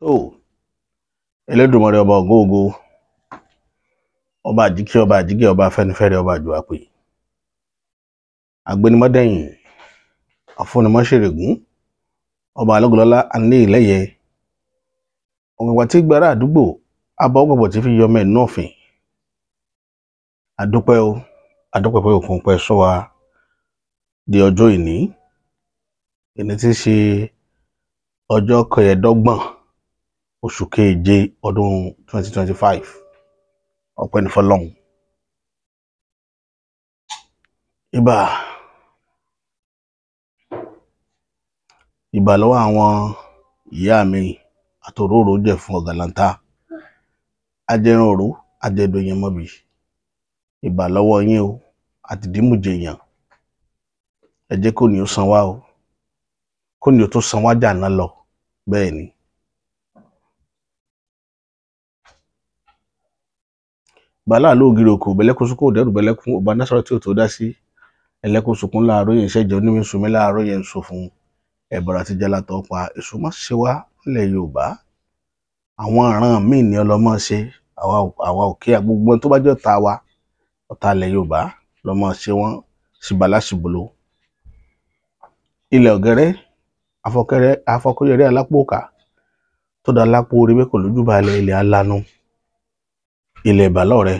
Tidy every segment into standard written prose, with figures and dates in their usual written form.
Tó Elédùmarè ọba ògo ògo, ọba àjíkẹ́, ọba àjíkẹ́, ọba afẹ́nifẹ́re, ọba àjùwàpè, agbénimọ́dẹ̀yìn, afúnimọ́ṣẹ̀rẹ̀gún, ọba alógúnlọ́lá aní ìlẹ́yẹ ọ̀gbọ̀gbà tí gbára àdúgbò abọ́ ọ̀gbọ̀gbọ̀ tí fi yọmọ ẹ̀ náà fìn. Àdúpẹ́ o, àdúpẹ́ pé òkun pẹ́ sọ wa di ọjọ́ ìní, ìní tí í ṣe ọjọ́ kẹẹ̀ẹ́dọ́gbọ̀n oṣù keje ọdún 2025. Ọpẹ́ ní fọ́lọ́run. Ìbà ìbà lọ́wọ́ àwọn ìyá mi àtòróró jẹ fún ọ̀gàlàǹtà ajẹran òró ajẹdọyẹn mọbì. Ìbà lọ́wọ́ yín o, àtìdímùjẹyàn, ẹ jẹ́ kó ní ó san wá o, kó ní ó tó san wá jà náà lọ. Bẹ́ẹ̀ ni. Bàálà lóògiri òkò bẹlẹkùn sunkún òdẹrù bẹlẹkùn ọba násọrọ tí ò tó dá sí ẹlẹkùn sunkún láàárọ̀ yẹn ṣẹjọ onímì sunmi láàárọ̀ yẹn ń sọ fún ẹbọra àti jẹlátọ pa èso má ṣe wá nílẹ̀ Yorùbá. Àwọn ìran míì ní ọlọmọ ṣe, àwa òkè gbogbo tó bá jẹ́ ọ̀tá wa, ọ̀tá ilẹ̀ Yorùbá lọmọ ṣe wọn ṣìbàláṣìbòlò. Ilẹ̀ ọ̀gẹ́rẹ́ afọkọyẹrẹ alápòkà tó dá lápò orí bẹ́ẹ̀ kò lójú balẹ̀ ilẹ̀ alanu ilẹ̀ ìbàlọ́ rẹ,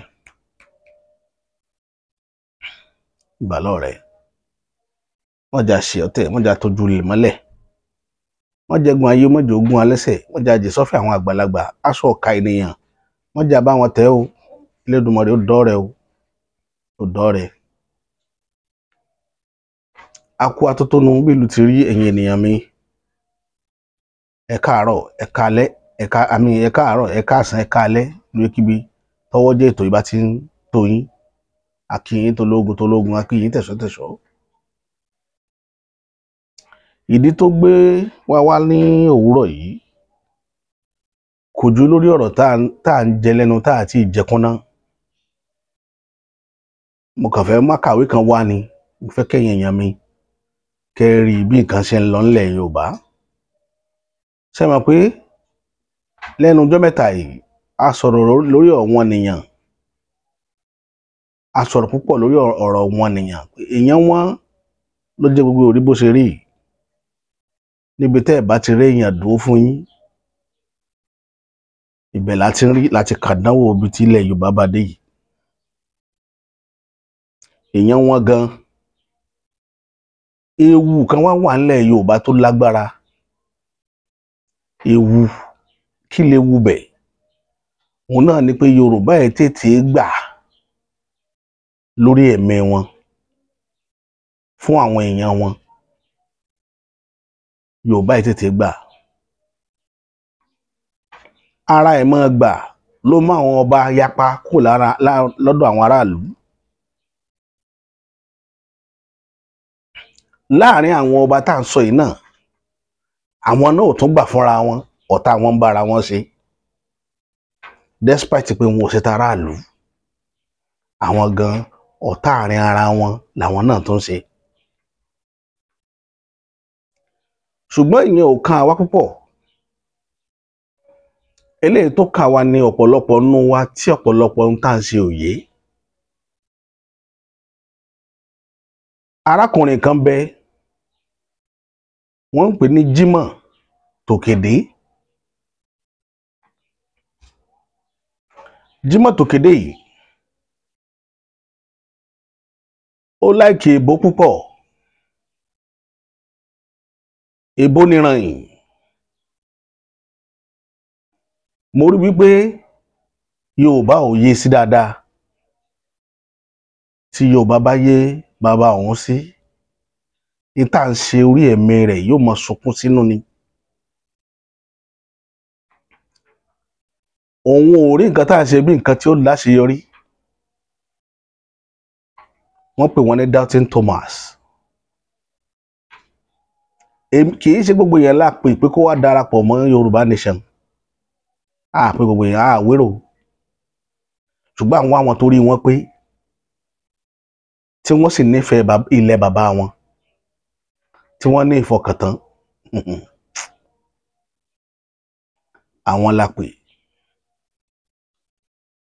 ìbàlọ́ rẹ. Wọ́n jà ṣe ọ̀tẹ̀, wọ́n jà tójú lè mọ́lẹ̀, wọ́n jẹ́gun ayé, wọ́n jẹ́ ogun alẹ́sẹ̀, wọ́n jà jẹ́ sọ́fẹ̀ àwọn àgbàlagbà aṣọ ọ̀ka ènìyàn, wọ́n jà bá wọn tẹ́ o. Elédùmarè ó dọ́ rẹ o, ó dọ́ rẹ. Akú atótónu bí ìlú ti rí. Ẹ̀yin ènìyàn mi, ẹ káàárọ̀, ẹ káalẹ́, ẹ ká àmì, ẹ káàárọ̀, ẹ káàsán, ẹ káalẹ́ lóríkíbi tọwọ́ jẹ́ ètò ìbá ti ń tó yín. A kí yín tológun tológun, a kí yín tẹ̀sọ́ tẹ̀sọ́. Ìdí tó gbé wá wá ní òwúrọ̀ yìí kò ju lórí ọ̀rọ̀ tá à ń jẹ lẹ́nu tá à ti jẹkúnná. Mo kàn fẹ́ má kàwé kan wá ni, mo fẹ́ kẹ́yìn èèyàn mi kẹ́ rí bí nǹkan ṣe ń lọ nílẹ̀ Yorùbá. Ṣé mọ̀ pé lẹ́nu ọjọ́ mẹ́ta yìí a sọ̀rọ̀ lórí ọ̀wọ́n nìyàn, a sọ̀rọ̀ púpọ̀ lórí ọ̀rọ̀ wọn nìyàn. Èèyàn wọn ló jẹ́ gbogbo orí bó ṣe rí. Níbi tẹ́ ẹ̀ bá ti rí èèyàn dúró fún yín, ibẹ̀ láti rí láti kàdánwò ibi tí ilẹ̀ Yorùbá bá dé yìí. Èèyàn wọn gan. Ewu kan wá wà nílẹ̀ Yorùbá tó lágbára. Ewu kí lè wu bẹ̀? Òun náà ni pé Yorùbá ẹ̀ tètè gbà lórí ẹ̀mí wọn fún àwọn èèyàn wọn. Yorùbá ẹ̀ tètè gbà. Ara ẹ̀ máa gbà ló mú àwọn ọba yapa kù lára lọ́dọ̀ àwọn aráàlú. Láàárín àwọn ọba tá à ń sọ yìí náà, àwọn náà ò tún gbà fúnra wọn, ọ̀tá wọn ń bára wọn ṣe. Despite pé wọn ò ṣe taráàlú, àwọn gan ọ̀tá àárín ara wọn làwọn náà tún ṣe. Ṣùgbọ́n ìyẹn ò kan àwa púpọ̀. Eléyìí tó kà wá ní ọ̀pọ̀lọpọ̀ nínú wa tí ọ̀pọ̀lọpọ̀ ń tà ń ṣe òye. Arákùnrin kan bẹ, wọ́n ń pè ní Jimoh Tòkèdé. Jimoh Tòkèdé yìí ó láìkì èbó púpọ̀, èbó níran yìí. Mo rí wípé Yorùbá ò yé sí dáadáa. Tí Yorùbá bá yé bàbá òun sí, ìta ń ṣe orí ẹ̀mí rẹ̀ yóò mọ sunkún sínú ni. Òun ò rí nǹkan tá à ń ṣe bí nǹkan tí ó láṣeyọrí. Wọ́n pè wọ́n ní Doubting Thomas. Kì í ṣe gbogbo yẹn la pè pé kó wá darapọ̀ mọ́ Yorùbá Nation. A pè gbogbo yẹn a wérò, ṣùgbọ́n àwọn tó rí wọn pé tí wọ́n sì nífẹ̀ẹ́ ilẹ̀ bàbá wọn, tí wọ́n ní ìfọkàntán. Àwọn la pè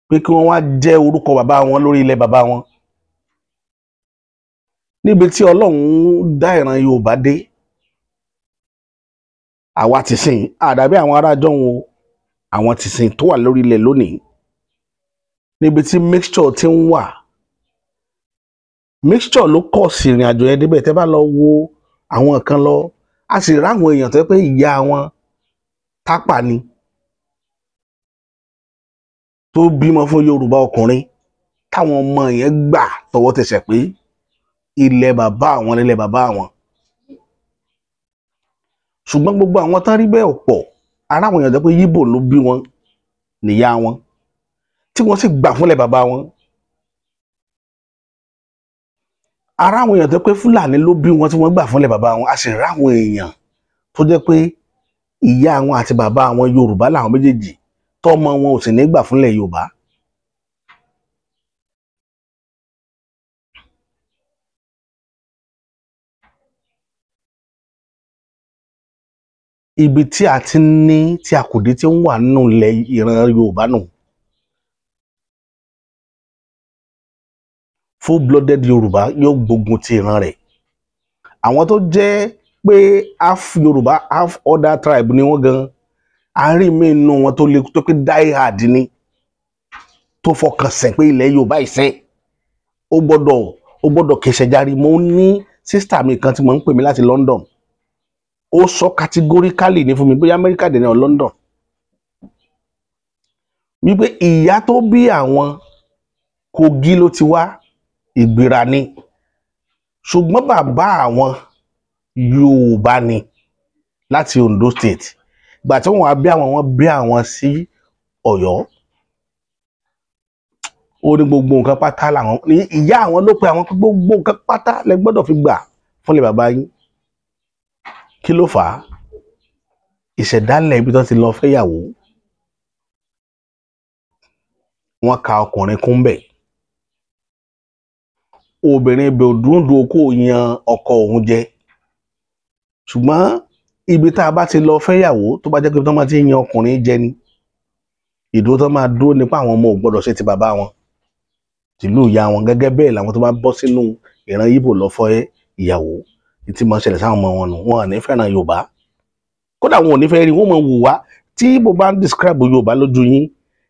pé kí wọ́n wá jẹ́ orúkọ bàbá wọn lórí ilẹ̀ bàbá wọn. Níbi tí Ọlọ́run dá ìran Yorùbá dé, àwa ti sìn àdàbí àwọn ará jọ̀hún o, àwọn ti sìn tó wà lórí ilẹ̀ lónìí, níbi tí mixture ti ń wà. Mixture ló kọ̀ sí ìrìn àjò yẹn débẹ̀. Tẹ́ bá lọ wo àwọn kan lọ, a sì ráwọn èèyàn tó yẹ pé ìyá wọn Tápà ni, tó bímọ fún Yorùbá ọkùnrin, táwọn ọmọ yẹn gbà tọwọ́ tẹsẹ̀ pé ilẹ̀ bàbá àwọn ilẹ̀ bàbá àwọn. Ṣùgbọ́n gbogbo àwọn tán rí bẹ́ẹ̀ pọ̀, ara àwọn èèyàn tó pé Yíbò ló bí wọn níyá wọn, tí wọ́n sì gbà fúnlẹ̀ bàbá wọn. Ara àwọn èèyàn tó pé Fúlàní ló bí wọn tí wọ́n gbà fúnlẹ̀ bàbá wọn. A sì ráwọn èèyàn tó jẹ́ pé ìyá wọn àti bàbá wọn Yorùbá làwọn méjèèjì, tọ́mọ wọn ò sì ní gbà fúnlẹ̀ Yorùbá. Ibi tí a ti ní tí a kò dé tí ń wà nínú ilẹ̀ ìran Yorùbá nù. Full blooded Yorùbá yóò gbógun ti ìran rẹ̀. Àwọn tó jẹ́ pé half Yorùbá half other tribe ni wọ́n gan, àárín mi nínú wọn tó lè tó pé die hard ni, tó fọkàn sẹ̀ pé ilẹ̀ Yorùbá ìṣe ó gbọ́dọ̀ kẹsẹ̀ járí. Mo ní sísítà mi kan tí mo ń pè mí láti London, ó sọ categorically ní fún mi, bóyá Amẹ́ríkà dẹ̀ ní ọ London, wípé ìyá tó bí àwọn Kogi ló ti wá, Ìgbìrà ni, ṣùgbọ́n bàbá àwọn Yorùbá ni láti Ondo State. Ìgbà tí wọ́n wá bí àwọn, wọ́n bí àwọn sí Ọ̀yọ́. Ó ní gbogbo nǹkan pátá làwọn ní ìyá àwọn ló pe àwọn pé gbogbo nǹkan pátá lẹ gbọ́dọ̀ fi gbà fúnlẹ̀ bàbá yín. Kí ló fà á? Ìṣẹ̀dálẹ̀ ibi tó ti lọ fẹ́yàwó, wọ́n ka ọkùnrin kún bẹ̀, obìnrin ibẹ̀ òdúndùn okó yan ọkọ òun jẹ. Ṣùgbọ́n ibi tá a bá ti lọ fẹ́yàwó, tó bá jẹ́ pé tó máa ti yan ọkùnrin jẹ ni, ìdúró tó máa dúró nípa àwọn ọmọ ò gbọ́dọ̀ ṣe ti bàbá wọn tìlú ìyá wọn. Gẹ́gẹ́ bẹ́ẹ̀ làwọn tó bá bọ́ sínú ìran Ìgbò lọ fẹ́ ìyàwó, tí máa ṣẹlẹ̀ sáwọn ọmọ wọn nù, wọn à ní fẹ́ràn Yorùbá, kódà wọn ò ní fẹ́ rí wọn máa wù wá. Tí Ìgbò bá ń describe Yorùbá lójú yín,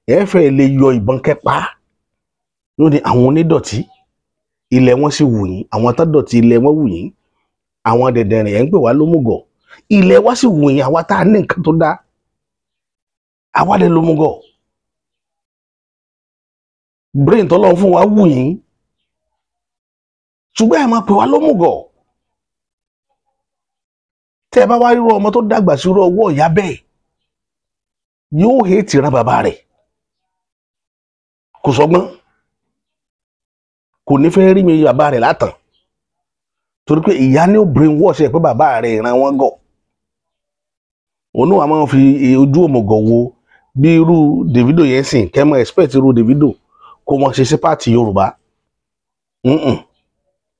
ẹ fẹ́ lè yọ ìbọn kẹ́pa lónìí. Àwọn onídọ̀tí ilẹ̀ wọn sì wù yín, àwọn tó dọ̀tí ilẹ̀ wọn wù yín, àwọn dẹ̀dẹ̀rìn ẹ̀ ń pè wá lómùgọ̀, ilẹ̀ wa sì wù yín, àwa tá a ní nǹkan tó dá, àwa lè lómùgọ̀, brain tọ́lọ́ fún wa wù yín, ṣùgbọ́n ẹ máa pè wá lómùgọ̀. Tẹ́ ẹ bá wá rírọ ọmọ tó dàgbà sí irú ọwọ́ ìyá bẹ́ẹ̀, yóò hate ìran bàbá rẹ̀, kò sọgbọ́n, kò ní fẹ́ rí mi bàbá rẹ̀ látàn, torí pé ìyá ní ó brain wash ẹ̀ pé bàbá rẹ̀ ìran wọn gọ̀. Òun náà máa ń fi ojú òmùgọ̀ wo bí irú Davido yẹn sìn, kẹ́ mọ́ expect irú Davido kó mọ́ ṣe sí pàtì Yorùbá.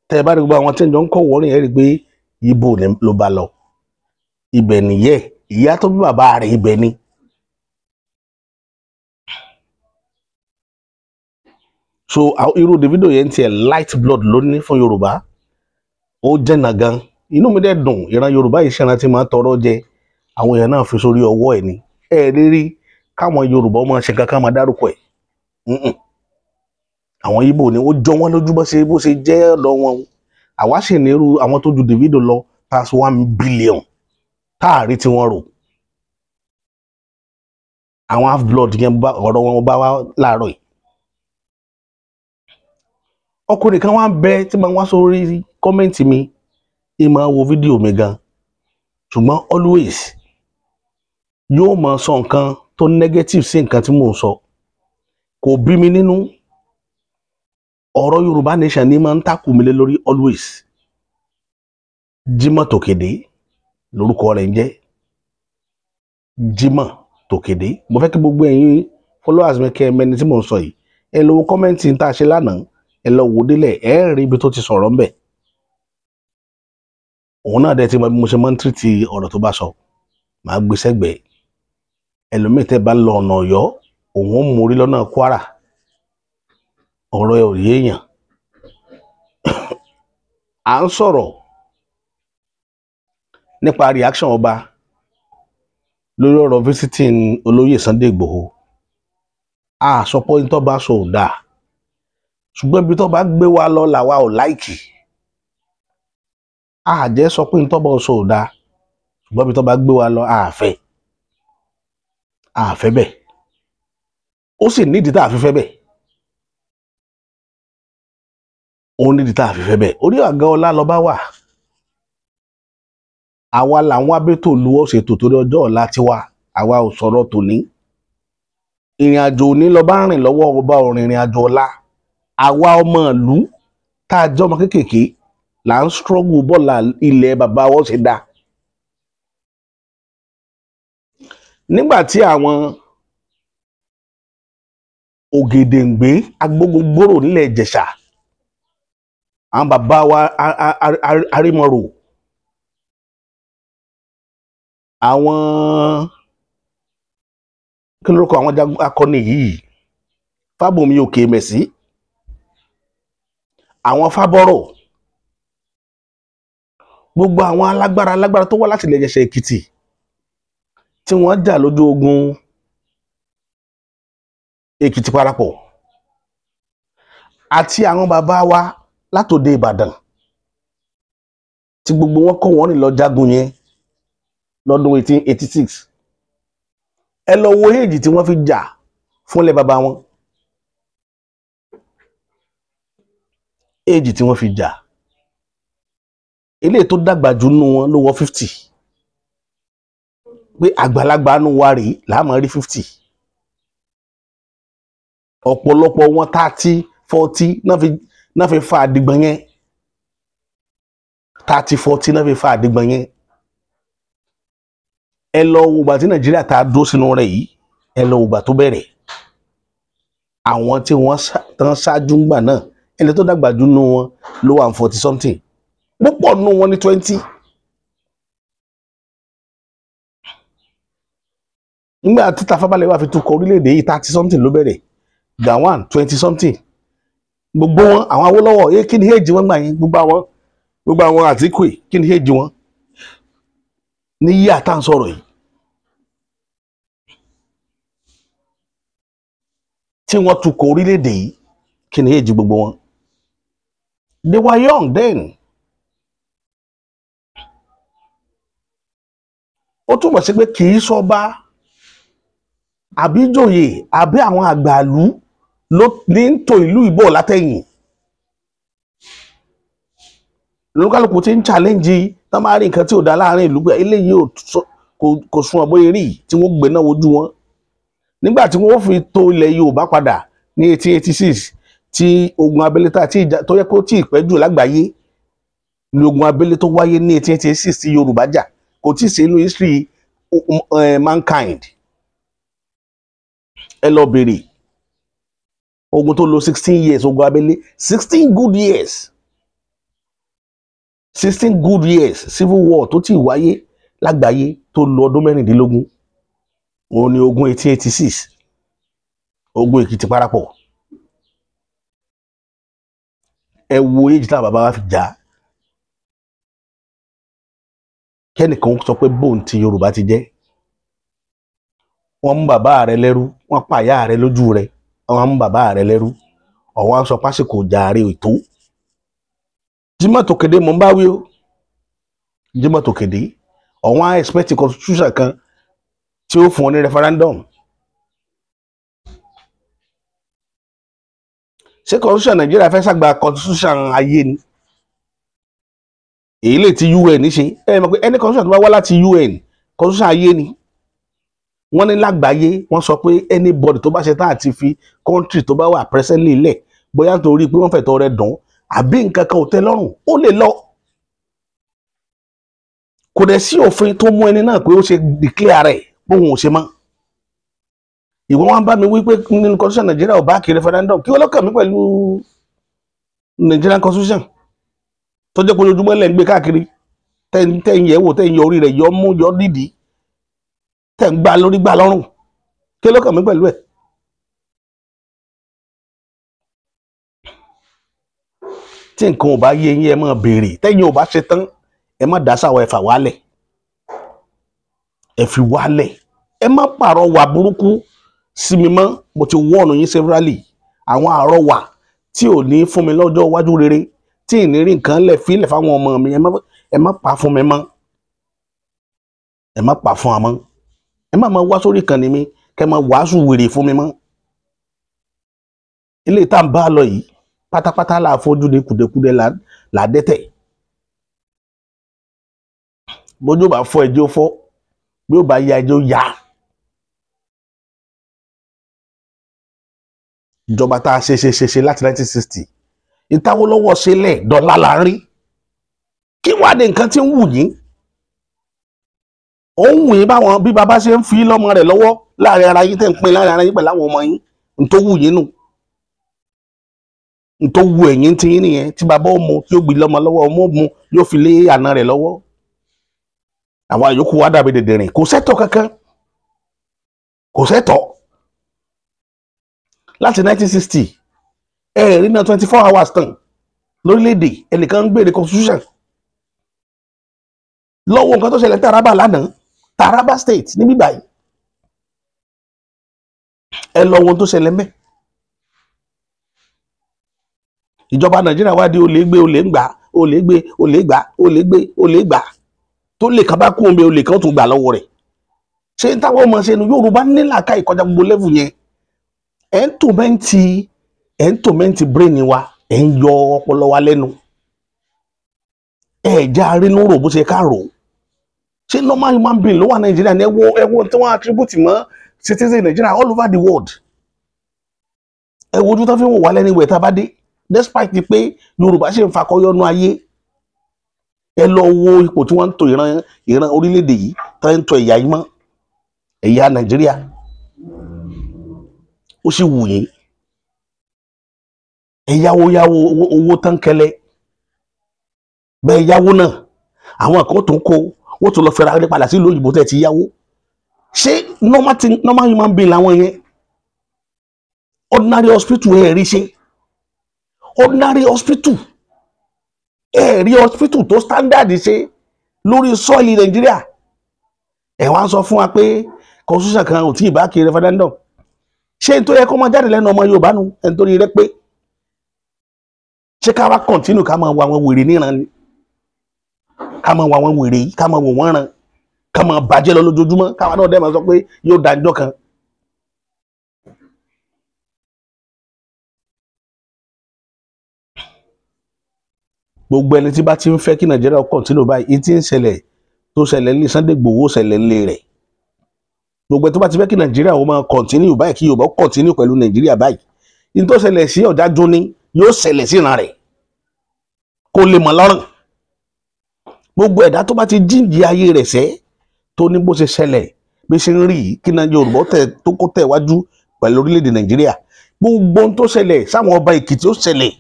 Tẹ́ ẹ bá rí gbogbo àwọn tí ń jọ ń kọ́ wọ́rin, ẹ̀ rí pé Ìgbò ló bá lọ, ibẹ̀ nìyẹn, ìyá tó bí bàbá rẹ̀ ibẹ̀ ni. So irú Davido yẹn tiẹ̀ light blood ló ní fún Yorùbá, ó jẹ́nà gan. Inú mi dẹ̀ dùn, ìran Yorùbá yìí ṣẹran tí máa tọrọ jẹ, àwọn èèyàn náà fi sórí ọwọ́ ẹ̀ ni. Ẹ rí rí káwọn Yorùbá ọmọ ṣe kankan máa dárúkọ ẹ̀, àwọn Ìgbò ni ó jọ wọ́n lójú bó ṣe jẹ́ ọ̀dọ̀ wọn. Àwa sì ní irú àwọn tó ju Davido lọ past 1 billion táàrí tí wọ́n rò. Àwọn half blood yẹn ọ̀rọ̀ wọn bá wá láàárọ̀ yìí. Ọkùnrin kan wá ń bẹ tí máa ń wá sórí kọ́mẹ́ǹtì mi, ì máa wo fídíò mi gan, ṣùgbọ́n always yóò máa sọ nǹkan tó negative sí nǹkan tí mò ń sọ. Kò bí mi nínú. Ọ̀rọ̀ Yorùbá nation ni máa ń takù mí lé lórí always. Jimoh Tòkèdè lórúkọ rẹ̀ ń jẹ́, Jimoh Tòkèdè. Mo fẹ́ kí gbogbo ẹ̀yin followers mi kẹ́ ẹ mẹ́ni tí mò ń sọ yìí. Ẹ lọ wo kọ́mẹ́ǹtì tá a ṣe lánàá, ẹ lọ wò délẹ̀, ẹ rí ibi tó ti sọ̀rọ̀ ńbẹ̀. Òun náà dẹ̀ ti mọ bí mo ṣe máa ń tìrìtì ọ̀rọ̀ tó bá sọ, màá gbé sẹ́gbẹ̀ẹ́. Ẹlòmíì tẹ́ bá lọ ọ̀nà Ọ̀yọ́, òun ó mórí lọ́nà Kwara. Ọ̀rọ̀ ẹ̀ ò yéèyàn. À ń sọ̀rọ̀ nípa reaction ọba lórí ọ̀rọ̀ visiting olóyè Sunday Igboho. A sọ pé ní tó bá sọ ò dáa, ṣùgbọ́n ibi tó bá gbé wa lọ làwa ò like. A jẹ́ sọ pé ní tó bá sọ ò dáa, ṣùgbọ́n ibi tó bá gbé wa lọ àfẹ́ àfẹ́ bẹ́ẹ̀. Ó sì nídìí tá a fi fẹ́ bẹ́ẹ̀. Ó nídìí tá a fi fẹ́ bẹ́ẹ̀. Orí àga ọlá lọba wà. Àwa làwọn abẹ́tò lu ọ̀sẹ̀ tó torí ọjọ́ ọ̀la tiwa. Àwa ò sọ̀rọ̀ tòní. Ìrìn àjò òní lọba ń rìn lọ́wọ́, ọba ò rìnrìn àjò ọ̀la. Àwa ọmọ ìlú tá a jẹ́ ọmọ kéékèèké là ń struggle bọ́ọ̀lù ilẹ̀ bàbá wa ó ṣe dáa. Nígbà tí àwọn Ògèdèǹgbé agbógungbòrò nílẹ̀ Ìjẹ̀ṣà, àwọn bàbá wa Arímọrò, àwọn kí lórúkọ àwọn jagun akọni yìí, Fábùnmi Òkè Mẹ̀sí, àwọn Fábọ́rọ̀, gbogbo àwọn alágbára alágbára tó wá láti ilẹ̀ Ìjẹ̀ṣà Èkìtì tí wọ́n jà lójú ogun Èkìtì parapọ̀, àti àwọn bàbá wa látòde Ìbàdàn tí gbogbo wọn kó wọn rìn lọ jagun yẹn lọ́dún 1886. Ẹ lọ wo éèjì tí wọ́n fi jà fúnlẹ̀ bàbá wọn, éèjì tí wọ́n fi jà. Eléyìí tó dàgbà jù nínú wọn ló wọ 50. Pé àgbàlagbà nù wa rèé làá rí 50. Ọ̀pọ̀lọpọ̀ wọn 30, 40 náà fi fa àdìgbọ̀n yẹn. 30, 40 náà fi fa àdìgbọ̀n yẹn. Ẹ lọ wo ìgbà tí Nàìjíríà ta dúró sínú rẹ̀ yìí, ẹ lọ wo ìgbà tó bẹ̀rẹ̀. Àwọn tí wọ́n tán ṣáájú ńgbà náà, ẹni tó dàgbà jù nínú wọn ló wà 40 something, púpọ̀ nínú wọn ní 20. Nígbà tí Tafawa Balewa fi tukọ̀ orílẹ̀-èdè yìí, 30 something ló bẹ̀rẹ̀. Gowon 20 something. Gbogbo wọn, àwọn Awólọ́wọ̀, kí ni age wọn gbà yẹn? Gbogbo àwọn Àtíkù, kí ni age wọn ní yíyà tá à ń sọ̀rọ̀ yìí tí wọ́n tukọ̀ orílẹ̀-èdè yìí? Kí ni age gbogbo wọn? They were young then. Ó túmọ̀ sí pé kì í sọba àbí jòyè àbí àwọn àgbàlú ló ní ń tò ìlú ìbò látẹ̀yìn. Lókàlùkù tí ń challenge tán, máa rí nǹkan tí ò dá láàrin ìlú pé eléyìí ò kò sun ọ̀bọ eré tí wọ́n gbé náà wojú wọn. Nígbà tí wọ́n fi tó ilẹ̀ Yorùbá padà ní 1886, tí ogun abẹ́lé tá tí ìjà tó yẹ kó tí ì pẹ́ jù lágbàáyé ní ogun abẹ́lé tó wáyé ní 1886 tí Yorùbá jà, kò tí ì sí inú history mankind. Ẹ lọ bèrè ogun tó lò 16 years, ogun abẹ́lé, 16 good years, 16 good years. Civil war tó ti wáyé lágbàáyé tó lò ọdún 16, òun ni ogun 1886, ogun Èkìtì parapọ̀. Ẹ wo èjì táwọn bàbá wa fi jà á. Kẹ́nìkan sọ pé bóun ti Yorùbá ti jẹ́, wọ́n mú bàbá rẹ lẹ́rú, wọ́n pa ìyá rẹ lójú rẹ, wọ́n mú bàbá rẹ lẹ́rú, ọ̀wọ́n á sọ pásìkò jàre ètò. Jimoh Tòkèdè mò ń bá wí o, Jimoh Tòkèdè. Ọ̀wọ́n á expect constitution kan tí ó fún ọ ní referendum. Ṣé constitution Nàìjíríà fẹ́ ṣàgbà constitution ayé ni? Èyí lè ti UN ṣe. Ẹ mọ̀ pé any constitution tó bá wá láti UN, constitution ayé ni. Wọ́n ní lágbàáyé, wọ́n sọ pé anybody tó bá ṣe tán àti fi country tó bá wà presently lẹ̀, bóyá nítorí pé wọ́n fẹ̀tọ́ rẹ̀ dùn àbí nǹkan kan ò tẹ́ lọ́rùn, ó lè lọ. Kò dẹ̀ sí òfin tó mú ẹni náà pé ó ṣe declare rẹ̀ bóun ò ṣe mọ́. Ìwọ wọn bá mi wí pé nínú constitution Nàìjíríà ò bá kí referendum. Kí wọ́n lọ́kàn mi pẹ̀lú Nigerian constitution tó jẹ́ pé ojoojúmọ́ lẹ́ ń gbé káàkiri, tẹ́ ń yẹ̀ wò, tẹ́ ń yọ orí rẹ̀, yọ mú, yọ nídìí, tẹ́ ń gbá lórí, gbá lọ́rùn? Kí ló kàn mí pẹ̀lú ẹ̀? Tí nǹkan ò bá yé yín, ẹ máa béèrè. Tẹ́yin ò bá ṣe tán, ẹ má dá sáwọ, ẹ fà wálẹ̀, ẹ fi wálẹ̀. Ẹ má pàrọwà burúkú sí mi mọ́. Mo ti wọ́ọ̀nù yín severally. Àwọn àrọwà tí ò ní fún mi lọ́jọ́ iwájú rere, tí ì ní rí nǹkan lẹ̀ fílẹ̀ fáwọn ọmọ mi, ẹ má pa fún mi mọ́, ẹ má pa fún wa mọ́. Ẹ má máa wá sórí ìkànnì mi kẹ́ máa wàásù wèrè fún mi mọ́. Ilé tá à ń bá lọ yìí, pátápátá là fojú ní kùdẹ̀kùdẹ̀ là dẹ́tẹ̀. Bójú bá fọ́, ẹjọ́ fọ́. Bí ó bá ya, ẹjọ́ ya. Ìjọba tá a ṣe ṣe ṣe ṣe láti 1960, ìtawọ́lọ́wọ́ ṣẹlẹ̀ dọ́là là ń rí. Kí wàá ní nǹkan tí ń wù yín? Ó ń wù yín báwọn bí baba ṣe ń fi lọ́mọ rẹ̀ lọ́wọ́ láàrin ara yín, tẹ̀ ń pín láàrin ara yín pẹ̀lú àwọn ọmọ yín. N tó wù yín nù, n tó wù ẹ̀yìn tí yín nìyẹn. Tí bàbá ó mu, tí ó gbé lọ́mọ lọ́wọ́, ọmọ ó mu, yóò fi lé àna rẹ̀ lọ́wọ́. Àwọn àyókù wa dàbí dèdèrìn. Kò sẹ́tọ̀ kankan, kò sẹ́tọ̀. Láti 1960, ẹ rí náà, 24 hours tán lórílẹ̀‐èdè. Ẹnìkan ń gbèrè constitution lọ́wọ́. Nǹkan tó ṣẹlẹ̀ ní Taraba lánàá, Taraba State níbí báyìí, ẹ lọ ohun tó ṣẹlẹ̀ mẹ́. Ìjọba Nàìjíríà wá di olè gbé, olè ń gbà, olè gbé, olè gbà, olè gbé, olè gbà. Tó lè kàn bá kú omi, olè kan tún gbà lọ́wọ́ rẹ̀. Ṣé n táwọn ọmọ ṣe nu? Yorùbá nílàáká ìkọjá gbogbo level yẹn. Ẹ̀ ń torment brain wa, ẹ̀ ń yọ ọpọlọ wa lẹ́nu, ẹ̀ já rínú rò bó ṣe ká rò. Ṣé normal human being ló wà Nàìjíríà ní? Ẹ wo tí wọ́n attribute mọ́ citizen Nàìjíríà all over the world. Ẹ wo ojú tó fi ń wò wá lẹ́nu ìwẹ̀ tá a bá dé, despite pé Yorùbá ṣe ń fakọyọnú ayé. Ẹ lọ wo ipò tí wọ́n ń tò ìran orílẹ̀-èdè yìí, tó ń tò ẹ̀yà yìí mọ́ ẹ̀yà Nàìjíríà. Ó sì wù yín, ẹ yáwó yáwó owó tán kẹlẹ bẹ́ẹ̀ yáwó náà. Àwọn kan tó ń kó wọ́n tún lọ fẹ́ra rẹ padà sí ìlú òyìnbó tẹ́ ti yáwó. Ṣé normal thing, normal human being làwọn yẹn? Ordinary hospital ẹ̀ rí ṣe, ordinary hospital ẹ̀ rí hospital tó standard ṣe lórí soil Nàìjíríà. Ẹ̀ wá ń sọ fún wa pé constitution kan ò tí ì bá kiri referendum. Ṣé n tó yẹ kó máa jáde lẹ́nu ọmọ Yorùbá nu? Ẹni tó rí rẹ pé, ṣé ká wá continue ká máa wo àwọn wèrè níran ni? Ká máa wo àwọn wèrè yìí, ká máa wò wọ́n ràn, ká máa bàjẹ́ lọ lójoojúmọ́, káwa náà dẹ́ máa sọ pé yóò dájọ́ kan. Gbogbo ẹni tí bá ti ń fẹ́ kí Nàìjíríà continue báyìí, ìyí tí ń ṣẹlẹ̀ tó ṣẹlẹ̀ ní Sunday Igboho ṣẹlẹ̀ ńlẹ̀ rẹ̀. Gbogbo ẹni tó bá ti fẹ́ kí Nàìjíríà ó máa continue báyìí, kí Yorùbá continue pẹ̀lú Nàìjíríà báyìí, ìyí tó ṣẹlẹ̀ sí Ọ̀jájúní ni yóò ṣẹlẹ̀ sí ìran rẹ̀, kó lè mọ̀ lọ́rùn. Gbogbo ẹ̀dá tó bá ti jíǹjì ayé rẹ̀ sẹ́, tó ní bó ṣe ṣẹlẹ̀, bí ṣe ń rí yìí, kí náà Yorùbá tẹ̀ tó kó tẹ̀ wájú pẹ̀lú orílẹ̀-èdè Nàìjíríà, gbogbo ohun tó ṣẹlẹ̀ sáwọn ọba Èkìtì ó ṣẹlẹ̀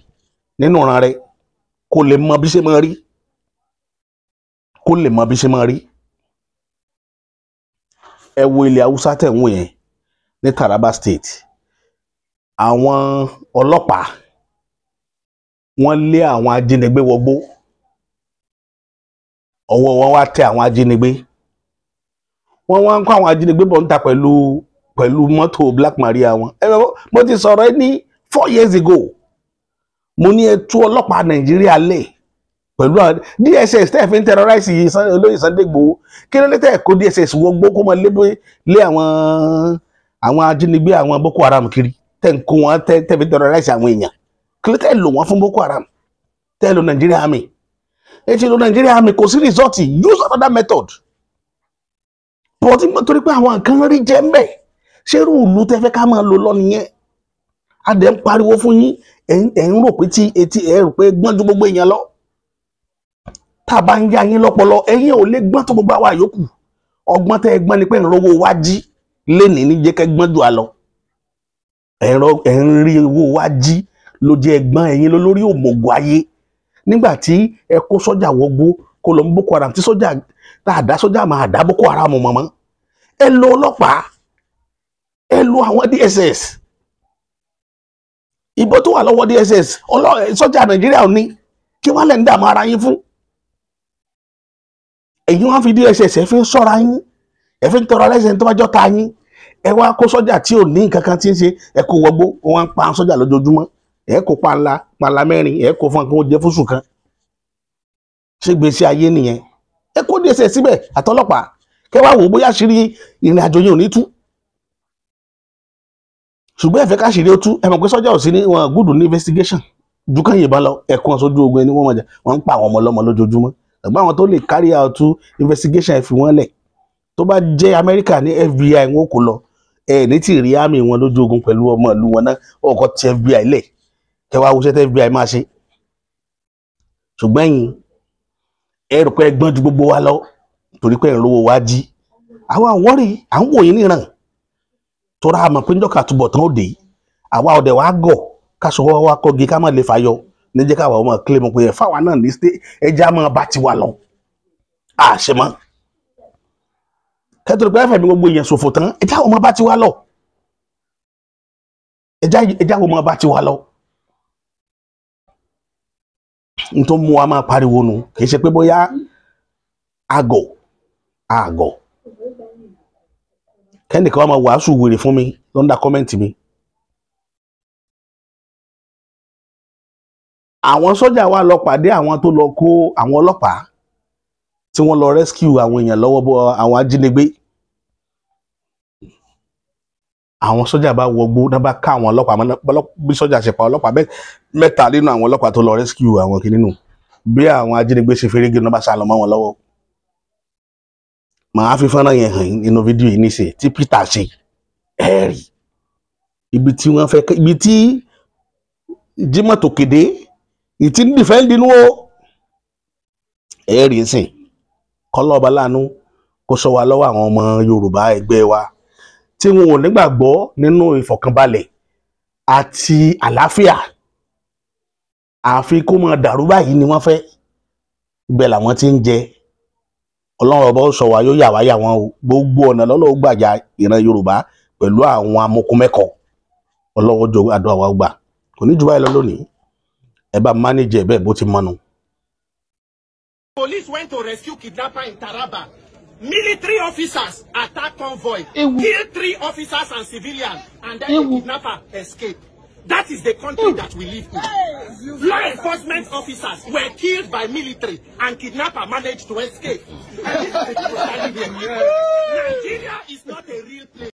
nínú ìran rẹ̀, kó lè mọ bí ṣe máa rí, kó lè mọ bí ṣe máa rí. Ẹ wo ilẹ̀ Haúsá tẹ̀ ń wò yẹn ní Taraba State. Àwọn ọlọ́pàá, wọ́n lé àwọn ajínigbé wọgbó, ọwọ́ wọn wá tẹ àwọn ajínigbé. Wọ́n wá ń kó àwọn ajínigbé bọ̀ ń ta pẹ̀lú mọ́tò Black Maria wọn. Ẹ mo ti sọ̀rọ̀ ẹ ní 4 years ago. Mo ní ẹ tú ọlọ́pàá Nàìjíríà lẹ̀ pẹ̀lú àwọn DSS tẹ́ ẹ fi ń terrorize yìí. Olóyè Sunday Igboho, kí ló dé tẹ́ ẹ kó DSS wọgbó kó máa lé àwọn ajínigbé, àwọn Boko Haram kiri, tẹ́ ń kó wọn, tẹ́ fi terrorize àwọn èèyàn? Kí ló tẹ́ ẹ lò wọ́n fún Boko Haram? Tẹ́ ẹ lo Nigeria Army, ẹ ti lo Nigeria Army, kò sí result. Use another method. But torí pé àwọn nǹkan rí jẹ́ ń bẹ̀, ṣé irú ìlú tẹ́ fẹ́ ká máa lò lọ nìyẹn? A dẹ̀ ń pariwo fún yín, ẹ̀ ń rò pé tí etí ẹ̀ rò pé gbọ́n ju gbogbo èèyàn lọ. Tá a bá ń yá yín lọ́pọlọ, ẹ̀yin ò lè gbọ́n tó gbogbo àwa yòókù. Ọgbọ́n tẹ́ ẹ gbọ́n ni pé ń rówó wá jí lénìí ní jẹ́ kẹ́ gbọ́n jù á lọ. Ẹ̀ ń rí owó wá jí ló jẹ́ ẹgbọ́n. Ẹ̀yin lólórí òmùgọ̀ ayé. Nígbà tí ẹ kó sọ́jà wọgbó kó lọ mú Boko Haram, tí sọ́jà tá a dá sọ́jà máa dá Boko Haram mọ̀mọ́. Ẹ lo ọlọ́pàá, ẹ Ẹ lo àwọn DSS, ìbọn tó wà lọ́wọ́ DSS, sọ́jà Nàìjíríà ò ní. Kí wọ́n lè ń dààmú ara yín fún? Èyí wọ́n fi DSS, ẹ fi ń ṣọ́ra yín, ẹ fi ń tọrọ ẹlẹ́sìn tó bá jọ́ ta yín. Ẹ wá kó sọ́jà tí ò ní nǹkan kan tí ń ṣe, ẹ kó wọgbó, wọ́n ń pa sọ́jà lójoojúmọ́. Ẹ kó panla panla mẹ́rin, ẹ kó fún akínwó jẹ fóṣù kan. Ṣé gbèsè ayé nìyẹn? Ẹ kó DSS síbẹ̀ àtọlọ́pàá, kẹ wá wò ó bóyá àṣírí ìrìn àjò yẹn ò ní tú. Ṣùgbọ́n ẹ fẹ́ káṣírí ó tú. Ẹ mọ̀ pé sọ́jà ò sí ní wọn gúdù ní investigation ju kán yìnbọn lọ. Ẹ̀kún sójú ogun ẹni wọ́n mọ̀ jà, wọ́n ń pa àwọn ọmọ ọlọ́mọ lójoojúmọ́. Ẹ̀gbọ́n, àwọn tó lè carry out investigation, ẹ fi wọ́n lẹ̀. Tó bá jẹ́ Amẹ́ríkà ní FBI wọn kò lọ, ẹ ní tí rí àmì wọn lójú ogun pẹ̀lú ọmọ ìlú wọn náà. Ọkọ̀ ti FBI lẹ̀, kẹ wá wúṣẹ́ tẹ́ FBI máa ṣe. Ṣùgbọ́n ẹ̀yin ẹ rò pé ẹ gbọ́n ju gbogbo wa lọ torí pé ẹ̀ ń rówó wa jí. Àwa àwọ́rì à ń wò yín níran, tora àmọ̀ pé njọ́ka túbọ̀ tán ó dé. Àwa ọ̀dẹ̀ wa gọ̀ káṣọ wa kọ́gi ká má lè fàyọ níjẹ́ káwa ọmọ kílẹ̀ mọ̀ pé ẹ̀ fáwa náà ní ẹja máa bá tiwa lọ àṣẹ mọ́ kẹ́tọ́ pé ẹ̀fẹ̀ mi gbogbo èèyàn ṣòfò tán. Ẹja ọmọ bá tiwa lọ, ẹja ọmọ bá tiwa lọ. N tó mú wa máa pariwo nu, kì í ṣe pé bóyá àgọ̀ àgọ̀. Kẹ́nìkan wá máa wàásù wèrè fún mi lọ́ndà comment mi. Àwọn sọ́jà wa lọ pàdé àwọn tó lọ kó àwọn ọlọ́pàá tí wọ́n lọ rescue àwọn èèyàn lọ́wọ́ bọ́ àwọn ajínigbé. Àwọn sọ́jà bá wọgbó náà, bá ká àwọn ọlọ́pàá. Bí sọ́jà ṣe pa ọlọ́pàá mẹ́ta nínú àwọn ọlọ́pàá tó lọ rescue àwọn kìíní nù. Bí àwọn ajínigbé ṣe ferege náà, bá sá lọ mọ́ wọn lọ́wọ́. Màá fi fọ́nrán yẹn hàn nínú fídíò yìí níṣẹ́ tí Peter ṣe. Ẹ̀ẹ́rì ibi tí wọ́n fẹ́, ibi tí Jimoh Tòkèdè ìtí ń defend nínú o. Ẹ̀ẹ́rì sìn kọ́lọ́ọ̀bá láàánú kó sọ wa lọ́wọ́ àwọn ọmọ Yorùbá ẹgbẹ́ wa tí wọn ò nígbàgbọ́ nínú ìfọ̀kànbalẹ̀ àti àlàáfíà. Àfi kó máa dàrú báyìí ni wọ́n fẹ́. Ibẹ̀ làwọn ti ń jẹ. Ọlọ́run ọba ó sọ wa, yóò yà wá yà wọ́n o. Gbogbo ọ̀nà lọ́lọ́run gbàjà ìran Yorùbá pẹ̀lú àwọn amokunmẹ́kọ̀. Ọlọ́run jọ àdúrà wa gbà. Kò ní jù báyìí lọ lónìí. Ẹ bá manage ẹ bẹ́ẹ̀ bó ti mọ́nu. Police went to rescue kidnapper in Taraba. Military officers attack convoy, Ewu. Kill three officers and civilians, and then Ewu. The kidnapper escaped. That is the country that we live in. Law enforcement officers were killed by military, and kidnapper managed to escape. And this is the people standing here. Nigeria is not a real place.